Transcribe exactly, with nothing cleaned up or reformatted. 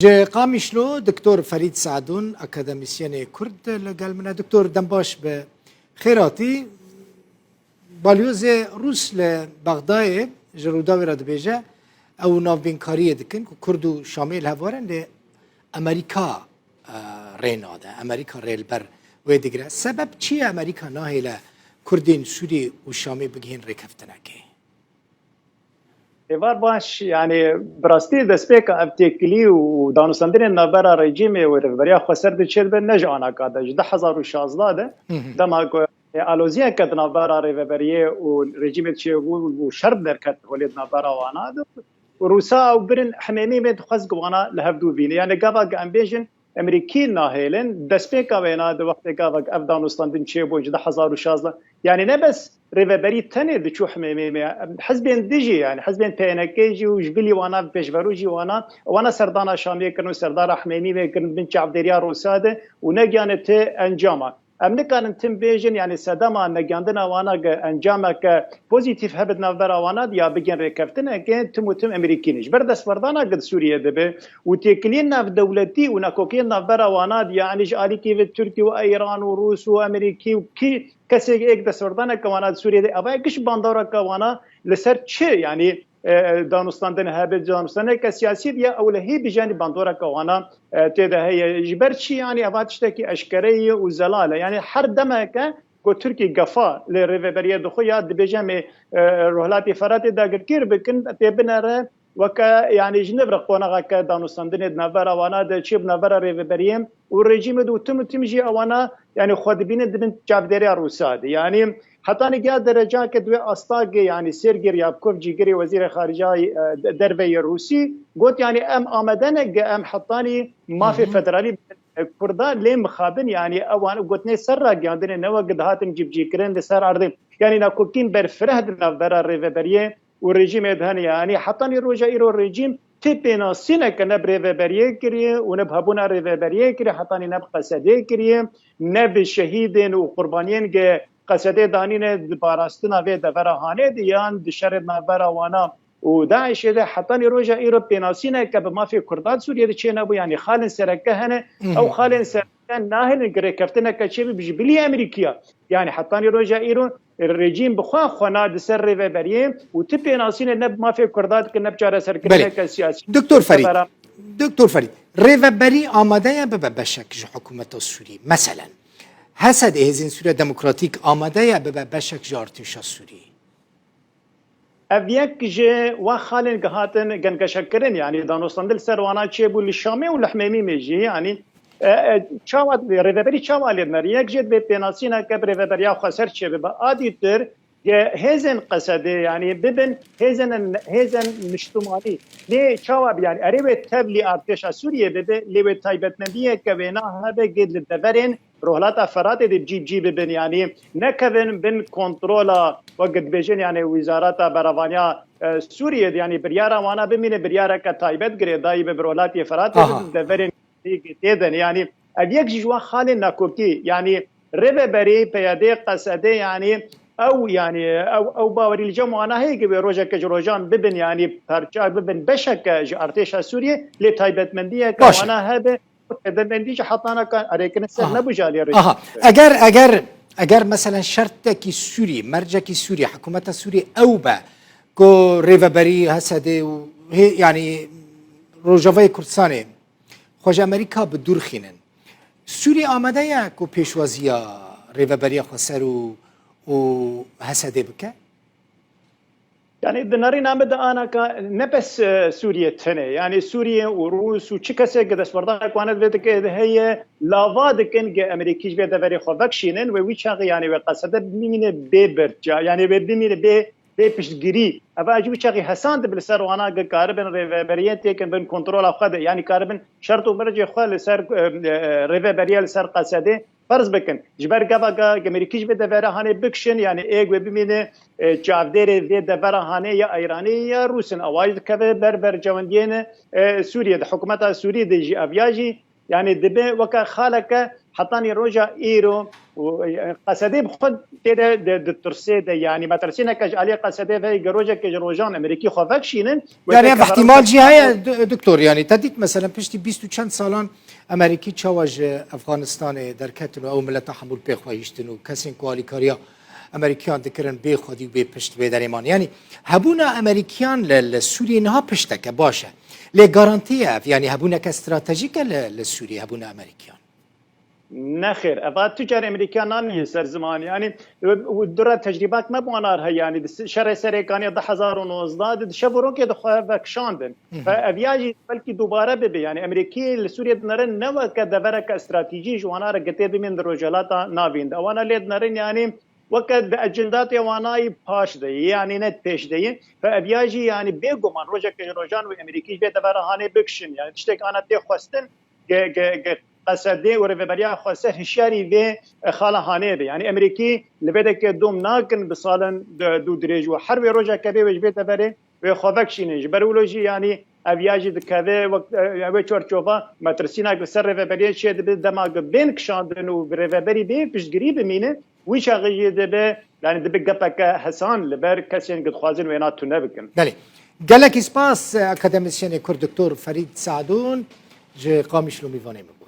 Ji Qamişlo Doktor Ferîd Sadûn, akademîsyenê Kurd li gel min e. Doktor, dem baş, bi xêr hatî. Balyozê Rûs li Bexdayê ji Rûdawê re dibêje, ew navbînkariyê dikin ku Kurd û Şamê li hev werin, lê Amerîka, e, rê nade, Amerîka rê li ber wê digire. Sebeb çi ye Amerîka nahêle Kurdên Sûrî û Şamê bigihên rêkeftinekê? Êvar baş, yani bi rastî destpêka ev têkilî û danûstandinên navbera rejîmê û rêveberiya xweser de çêdibe ne ji anaka de, ji du hezar û şazde de, Hı hı. dema ku, e, aloziyeke di navbera rêveberiyê û rejîmê çêbû û şer derket holê di navbera wana de û Rûsa ew birin hemêmî wê dixwest ku wana li hev dû bîne. Yani gava ku em bêjin, Emerîkî nahêlin, destpêka wêna di wextê gava ku ev danûstandin çêbû ji du hezar û şazde. Yani ne bes rêveberî tenê diçû hemêmê me, hizbên dijî, yani hizbên P N K jî û ji bilî wana, pêşverû jî wana, wana serdana Şamê kirin û serdana hemêmî me kirin bin çavdêriya Rûsa de û negiyane ti encama. Em nikarin tim bêjin, yani sedema negiyandina wana ge encameke pozîtîf hebe di navbera wana de ya bigên rêkeftineke tim û tim Emerîkî ne. Ji ber destwerdana ge di Sûriyê dibe û têkiliyên navdewletî û nakokiyên navbera wana de, yani ji alîkî ve Tirkî û Îran û Rûs û Emerîkî û kî kesê êk destwerdaneke wana di Sûriyê de, eva giş bandoreke wana li ser çi, yani, e, e, danûstandin hebe, danûstandineke siyasî diye, ew li hê bijanî bandoreke wana, e, tê de heye. Ji ber çi, yani, eva tiştekî eşkere ye û zelal e. Yani her demeke ku Tirkî gefa li rêveberiyê dixwe ya dibêje em ê, e, Rohilatê Feratê dagirkêr bikin, tê binere weke, yani, ji nivre qonaxeke danûstandinê di navbera wana de çê bi navbera rêveberiyê û rejîmê de û tim û tim jî ewana, yani, xwe dibînin di bin çavdêriya Rûsa de. Yani, hetanî giha derecake di wê astagê, yani, Sergey Ryabkov, cîgirê wezîrê xarica, e, de-, derve yê Rûsî, got, yani, em amade ne ge em hetanî mafê Hı hı. federalî, e, Kurda lê mixabin, yani, ewan gotinê ser ragiyandinê ne wek dihatin cîbicîkirin li ser erdê. Yani, nakokîn berfireh di navbera rêveberiyê û rejîmê de hene. Yani hetanî roja îro rejîm ti pênasîneke ne bi rêveberiyê kiriye û ne bi hebûna rêveberiyê kiriye, hetanî ne bi Qesedê kiriye, ne bi şehîdên û qurbaniyên ge Qesedê danîne di parastina vê devera hanê de yan di şerê navbera wana û DAIŞê de, hetanî roja îro pênasîneke bi mafê Kurdan Sûriyê de çênebû, yani xalên sereke hene, Hı hı. ew xalên sereke nahêlin girêkeftineke çêbibe ji bilî Emerîkiya. Yani hetanî roja îro rejîm bi xwe xwe na di ser rêveberiyê û ti pênasînê ne bi mafê Kurda dikin, ne bi çareserkirineke Belê. siyasî. Doktor Ferîd, Bera- Doktor Ferîd, rêveberî amade ye bibe beşek ji hikûmeta Sûrî. Meselen, HSD, Hêzên Sûriya Demokratîk, amade ye bibe beşek ji artêşa Sûrî? Ev yek ji wa xalên gihatin gengeşekirin, yani danûstandin li ser wana çêbû li Şamê û li Hemêmîmê jî, yani, e, e, çawa rêveberî çawa lê dinere? Yek jê divê pênasîneke bi rêveberiya xweser çêbibe. A dîtir ge hêzên Qesedê, yani bibin hêzên, hêzên niştimanî. Lê çawa bi, yani erê wê tevlî artêşa Sûriyê bibe, lê wê taybetmendiyeke wêna hebe gê li deverên Rohlata Feratê de cî cî bibin, yani nekevin bin kontrola, wek dibêjin, yani Wizareta Berevaniya, e, Sûriyê de, yani biryara wana bimîne biryareke taybet girêdayî be bi Rohlatê Feratê Aha. de, deverên tê de ne. Yani ev yek jî ji wan xalên nakokî, yani rêveberê P Y D, Qesedê, yani ew, yani ew, ew bawerî li cem wana heye ki wê rojeke ji rojan bibin, yani parça bibin, beşeke ji artêşa Sûriyê, lê taybetmendiyeke Baş e. wana hebe, taybetmendî ji hetanaka erêkirin ser Aha. nebû ji aliyê Aha. rejîmê. Eger, eger, eger meselen şertekî Sûrî, mercekî Sûrî, hikûmeta Sûrî ew be ku rêveberî HSD û hê, yani Rojavayê Kurdistanê xwe ji Amerîka bi dûr xînin. Sûrî amade ye ku pêşwaziya rêveberiya xweser û, û HSD bike? Yani di nerîna min de anaka ne bes, e, Sûriye tenê. Yani Sûriye û Rûs û çi kesek destwerdanek wane divê dike heye, lava dikin ge Emerîkî ji vê deverê xwe vekşînin, wê wî çaxê, yani wê Qesede bimîne bê birca, yani wê bimîne bê, bê piştgirî. Eva jî wî çaxê hesan dibe li ser wana ge karibin rêveberiyên têkin bin kontrola xwe de, yani karibin şert û mercê xwe li ser, e, e, rêveberiya li ser Qesedê ferz bikin. Ji ber gava ge Emerîkî ji vê devera hanê bikişin, yani ê wê bimîne, e, çavdêrê vê devera hanê ya Îranê ya Rûs in. Ewa jî dikeve ber berjewendiyên, e, Sûriyê de. Hikûmeta Sûrî de jî ev ya jî, yani dibe weke xaleke hetanî roja îro û, e, Qesedê bi xwe tê de, de, di tirsê de, yanî metirsîneke ji aliyê Qesedê ve, ger rojekê ji rojan Amerîkî xwe vekişînin, wê Yani tê ev kevara ihtimal xwe jî heye, do- doktor, yani te dît mesela piştî bîst û çend salan Amerîkî çawa ji Efxanistanê derketin û ew mileta hemû li pê xwe hiştin û kesên ku alîkariya Amerîkiyan dikirin bê xwedî û bê pişt bê derê man. Yani hebûna Amerîkiyan li, li Sûriyê niha pişteke baş e. Lê garantiye ev, yani hebûneke stratejîk e li, li Sûriyê hebûna Amerîkiyan. Nexêr, eva tu car Amerîkiyan nanî ser ziman, yanî û dura tecrîbak me bi wan ar heye, yanî di şerê Serêkanê du hezar û nozdeh de di şev û rokê de xwe vekişandin. Ve ev ya jî belkî dubare bibe, yanî Amerîkî li Sûriyê dinere ne weke devereke stratejî ji wana re gitê bimîn di Rojhilata Navîn de. Wana lê dinerin, yanî weke di ecendatê wanayî paş de, yanî ne pêş de ye. Ve ev ya jî, yanî bêguman rojeke ji rojan wê Amerîkî ji vê devera hanê bikişin, yanî tiştek ana tê xwestin, ge, ge, ge, Qesedê û rêveberiya xweser hişyarî vê, e, xala hanê be. Yanî Amerîkî li vê deke dom nakin bi salên de, dû dirêj û her wê rojeke bê wê ji vê deverê wê xwe vekişînin. Ji ber wilo jî, yanî ev ya jî dikeve wek, e, wê çarçova metirsînek li ser rêveberiyê çê dibe, dema ku bên kişandin û bi rêveberî bê piştgirî bimîne, wî çaxê jî dibe, yanî dibe gepeke hesan li ber kesên ku dixwazin wêna tune bikin. Belê. Gelekî spas, e, akademisyenê Kurd Doktor Ferîd Sadûn ji Qamişlo mîvanê min.